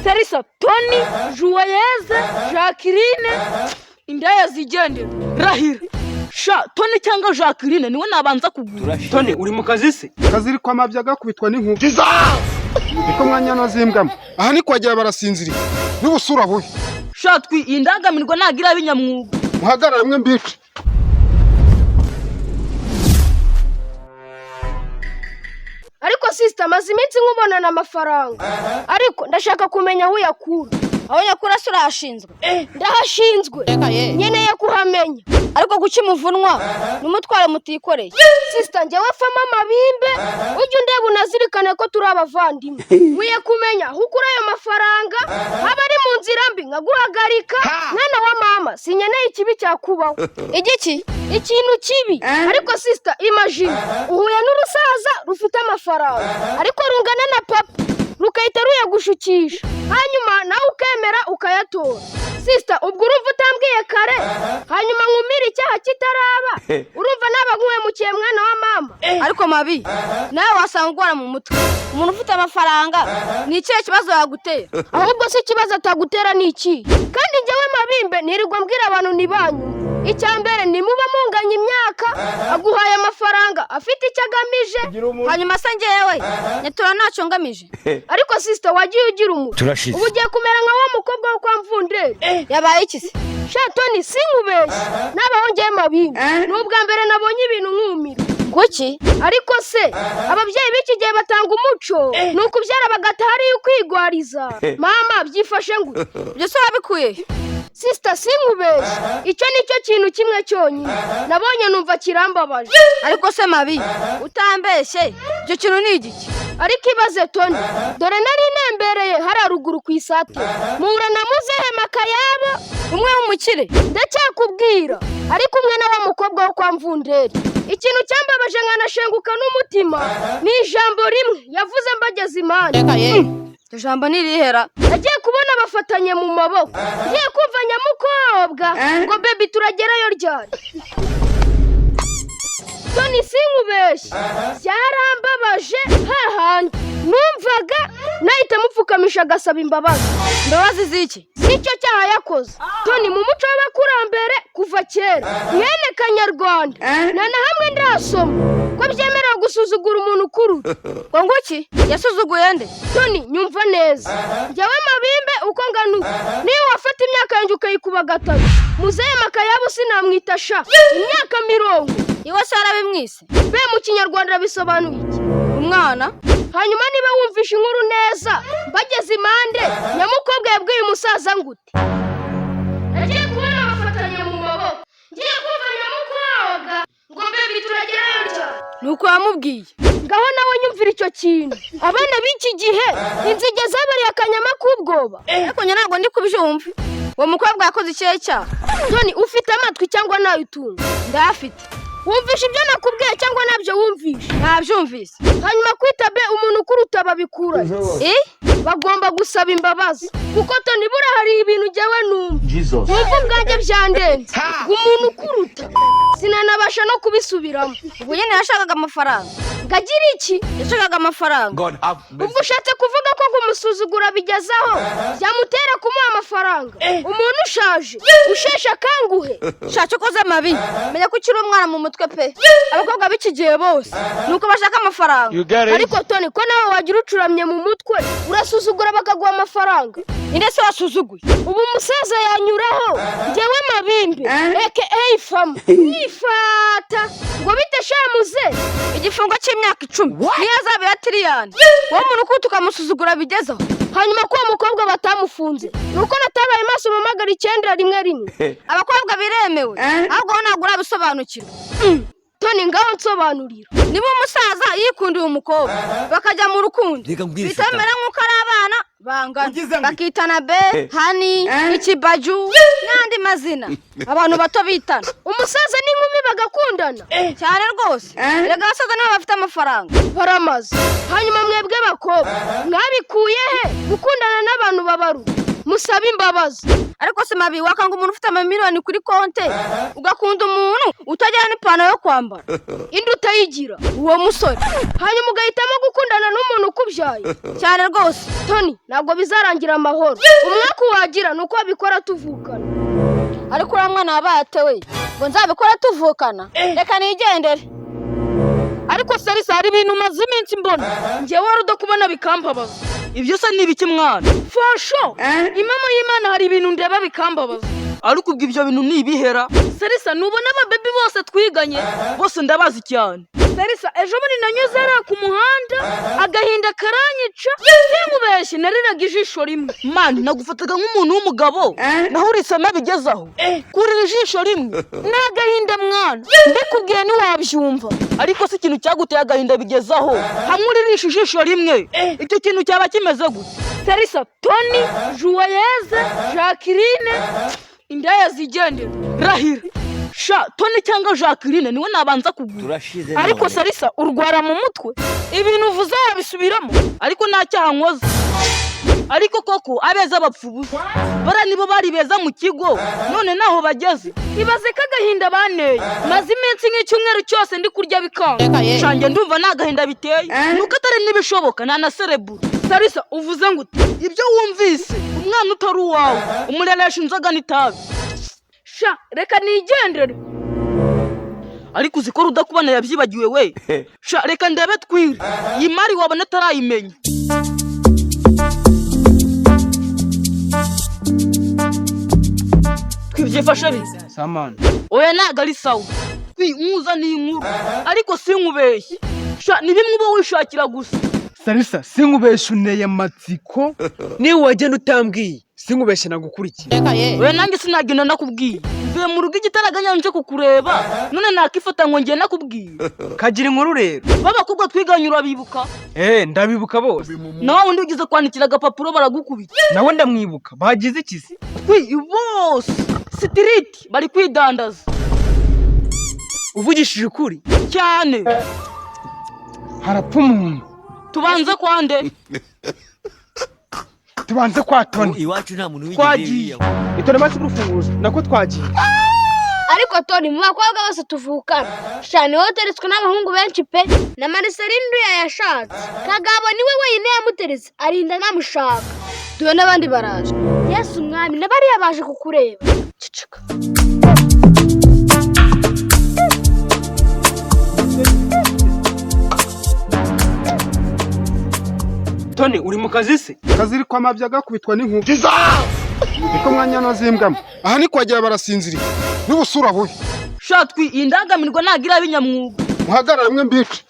Serisa, Toni, Juwayeze, Jacqueline, indaya zigendera. Rahira sha, Toni cyangwa Jacqueline niwe nabanza kugura. Toni, uri mu kazi se? Kaziri kwa mabya gakubitwa n'inkuba, niko mwanya nazimbwamo aha ni kwagera barasinziriye n'ubusura bubi. Sha twi, iyi ndangamirwa ntabwo iraba inyamwuga. Muhagarare mwe mbice. Ariko sister, maze iminsi nkubonana amafaranga, ariko ndashaka kumenya aho uyakura. Aho nyakura se urahashinzwe? Ndahashinzwe, nkeneye kuhamenya. Ariko guca umuvunwa n'umutwaro mutikoreye. Sister, njyewe fama amabimbe, ujye undeba unazirikane ko turi abavandimwe. Nkwiye kumenya aho ukura ayo mafaranga, haba ari mu nzira mbi nkaguhagarika. Mwana wa mama, sinkeneye ikibi cyakubaho. Igiki? Ikintu kibi. Ariko sister, imagine uhuye n'urusaza rufite amafaranga ariko rungana na papa, rugahita ruyagushukisha, hanyuma nawe ukemera ukayatora. Sister, ubwo urumva utambwiye kare hanyuma nkumire icyaha kitaraba, urumva naba nkuhemukiye, mwana wa mama. Ariko mabi, nawe wasanga ugora mu mutwe. Umuntu ufite amafaranga ni ikihe kibazo yagutera? Ahubwo se ikibazo atagutera ni iki? Kandi njyewe mabimbe nirirwa mbwira abantu ntibanyumve. Icya mbere, nimuba munganya imyaka, aguhaye amafaranga afite icyo agamije. Hanyuma se njyewe nyatura ntacyo ngamije? Ariko sister, wagiye ugira umuco. Turashize. Ubu ugiye kumera nka wa mukobwa wo kwa Mvunderi. Yabaye iki se? Shatoni, sinkubeshye, nabaho ngewe mabimbe ni ubwa mbere nabonye ibintu nkumira. Nguki? Ariko se ababyeyi b'iki gihe batanga umuco ni ukubyara bagataha ariyo ukwigwariza? Mama, byifashe ngo Ibyo se wabikuye he? Sister, sinkubeshye, icyo ni cyo kintu kimwe cyonyine nabonye numva kirambabaje. Ariko se mabi, utambeshye, icyo kintu ni igiki? Ariko ibaze Toni, dore nari nembereye hariya ruguru ku isate, mpura na muzehe Makayabo. Umwe w'umukire? Ndacyakubwira, ari kumwe na wa mukobwa wo kwa Mvunderi. Ikintu cyambabaje nkanashenguka n'umutima ni ijambo rimwe yavuze mbageze impande. Iryo jambo ntirihera? Agiye kubona bafatanye mu maboko, ngiye kumva nyamukobwa ngo: "Baby, turagerayo ryari?" Toni, sinkubeshye, byarambabaje hahandi numvaga nahita mupfukamisha agasaba imbabazi. Imbabazi z'iki? Si icyo cyaha yakoze. Toni, mu muco w'abakurambere kuva kera, mwene kanyarwanda, nta na hamwe ndasoma ko byemerewe gusuzugura umuntu ukuruta. Ngo nguki? Yasuzuguye nde? Toni, nyumva neza, njyewe mabimbe uko ngana uku, niyo wafata imyaka yanjye ukayikuba gatatu, muzehe Makayabo sinamwita sha imyaka 40. Iwe se yarabimwise? Be mu Kinyarwanda bisobanuye iki? Umwana. Hanyuma niba wumvishe inkuru neza, mbageze impande, nyamukobwa yabwiye umusaza ngute? Nagiye kubona bafatanye mu maboko, ngiye kumva nyamukobwa ngo: "Baby, turagerayo ryari?" Ni uko yamubwiye? Ngaho nawe nyumvira icyo kintu. Abana b'iki gihe inzige zabariye akanyama k'ubwoba. Ariko njye ntabwo ndi kubyumva. Uwo mukobwa yakoze ikihe cyaha? Toni, ufite amatwi cyangwa nayo utunga? Ndayafite. Wumvishe ibyo nakubwiye cyangwa ntabyo wumvishe? Ntabyumvise. Hanyuma kwita be umuntu ukuruta babikura I bagomba gusaba imbabazi, kuko Toni, buriya hari ibintu njyewe numva wumva ubwanjye byandenze, ngo umuntu ukuruta, sinanabasha no kubisubiramo. Ubwo nyine yashakaga amafaranga. Ngo agire iki? Yashakaga amafaranga. God have mercy. Ubwo ushatse kuvuga ko kumusuzugura bigezaho byamutera kumuha amafaranga? Umuntu ushaje usheshe akanguhe. Shaka ukoze amabi, menya ko ukiri umwana mu mutwe pe. Abakobwa b'iki gihe bose ni uko bashaka amafaranga. You get it? Ariko Toni, ko nawe wagira ucuramye mu mutwe, urasuzugura bakaguha amafaranga? Ninde se wasuzuguye? Ubu umusaza yanyuraho njyewe mabimbi eke fama nifata ngo bite shamuze? Igifungo cy'imyaka 10 niyo azaba ya tiriyani. Wowe umuntu ukuta ukamusuzugura bigezeho? Hanyuma ko uwo mukobwa batamufunze ni uko natabaye maso mpamagara 911. Abakobwa biremewe, ahubwo wowe ntabwo urabisobanukirwa. Toni, ngaho nsobanurira. Niba umusaza yikundiye umukobwa bakajya mu rukundo, Reka mbwire. bihita bimera nk'uko ari abana bangana. Ugize ngo- Bakitana be, honey, ikibaju n'andi mazina abantu bato bitana. Umusaza n'inkumi bagakundana? Cyane rwose. Rega abasaza nibo bafite amafaranga. Baramaze. Hanyuma mwebwe bakobwa mwabikuye he gukundana n'abantu babaruta? Musabe imbabazi. Ariko se mabi, wakanga umuntu ufite amamiliyoni kuri konte, ugakunda umuntu utagira n'ipantaro yo kwambara? Indi utayigira. Uwo musore. Hanyuma ugahitamo gukundana n'umuntu ukubyaye. Cyane rwose. Toni, ntabwo bizarangira amahoro. Umwaka wagira ni uko wabikora tuvukana. Ariko uriya mwana wabaye atewe ngo nzabikora tuvukana, reka nigendere. Ariko Sarisa, hari ibintu umaze iminsi mbona njyewe wari udakubona bikambabaza. Ibyo se ni ibiki, mwana? Fasho impamo y'Imana, hari ibintu ndeba bikambabaza. Ariko ubwo ibyo bintu ni ibihera, Sarisa? Nubona ababebi bose twiganye bose ndabazi cyane. Sarisa, ejo bundi nanyuze hariya ku muhanda, agahinda karanyica. Sinkubeshye, nariraga ijisho rimwe. Man, nagufataga nk'umuntu w'umugabo, naho urisama bigezaho kurira ijisho rimwe. Ni agahinda mwana, ndikubwiye ntiwabyumva. Ariko si ikintu cyaguteye agahinda bigezaho hamwe uririsha ijisho rimwe, icyo kintu cyaba kimeze gute? Sarisa, Toni, Juwayeze, Jacqueline, indaya zigendera. Rahira sha, Toni cyangwa Jacqueline niwe nabanza kugura. Turashize. Ariko Sarisa, urwara mu mutwe? Ibintu uvuze wabisubiramo? Ariko nta cyaha nkoze. Ariko koko abeza bapfa ubusa. Bara nibo bari beza mu kigo, none naho bageze. Ibaze ko agahinda banteye, maze iminsi nk'icyumweru cyose ndi kurya bikanga. Shange, ndumva nta gahinda biteye, nuko atari n'ibishoboka nta na serebura. Sarisa, uvuze ngo ute? Ibyo wumvise. Umwana utari uwawe umureresha inzoga n'itabi. Sha, reka nigendere. Ariko uzi ko Rudakubana yabyibagiwe we? Sha, reka ndebe twire iyi mari wabona atarayimenya. Twibyifashe bite? Samani. Oya, ntabwo ari sawa. Twi nkuza ni inkuru, ariko sinkubeshye sha, ni bimwe uba wishakira gusa. Sarisa, sinkubeshe, uneye amatsiko. Niba wagenda utambwiye, sinkubeshe nagukurikiye. Oya, nanjye sinagenda nakubwiye. Mvuye mu rugo igitaraganya nje kukureba, none nakifata ngo ngiye nakubwiye? Kagira inkuru rero. B'abakobwa twiganye urabibuka? Eh, ndabibuka bose. Nawe wundi ugize kwandikira agapapuro baragukubita. Nawe ndamwibuka. Bagize iki se? Twi bose street bari kwidandaza. Uvugishije ukuri? Cyane. Harapfa umuntu. Tubanze kwande? Tubanze kwa Toni. Iwacu nta muntu wigeze Twagiye. yiyahura. Itore mazi urufunguzo nako twagiye. Ariko Toni, mu bakobwa bose tuvukana, sha niwe uteretswe n'abahungu benshi pe. Na Mariceline uriya yashatse Kagabo, niwe wenyine yamuteretse arinda anamushaka. Duhe n'abandi baraje. Yesu umwami, na bariya baje kukureba. Ceceka. Toni, uri mu kazi se? Kazirikwa amabya gakubitwa n'inkuba. Niko mwanya zimbwamo. Aha ni kwagira barasinziriye n'ubusura bubi. Sha twi, iyi ndangamirwa ntabwo iraba inyamwuga. Muhagarare mwe mbice.